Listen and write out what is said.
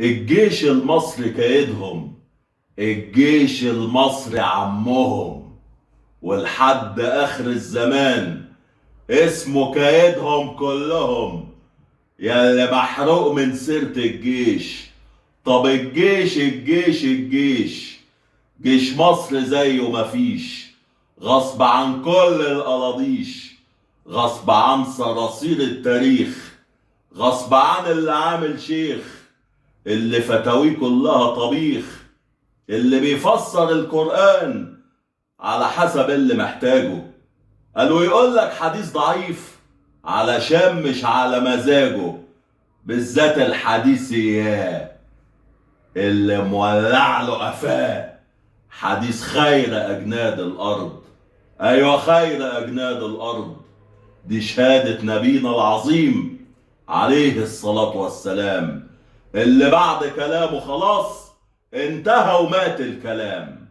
الجيش المصري كايدهم، الجيش المصري عمهم، ولحد اخر الزمان اسمه كايدهم كلهم. ياللي محروق من سيرة الجيش، طب الجيش الجيش الجيش، جيش مصر زيه مفيش، غصب عن كل القلاضيش، غصب عن صراصير التاريخ، غصب عن اللي عامل شيخ، اللي فتاويه كلها طبيخ، اللي بيفسر القرآن على حسب اللي محتاجه. قالوا يقول لك حديث ضعيف علشان مش على مزاجه، بالذات الحديث اياه اللي مولع له قفاه، حديث خير اجناد الارض. ايوه خير اجناد الارض، دي شهادة نبينا العظيم عليه الصلاة والسلام، اللي بعد كلامه خلاص انتهى ومات الكلام.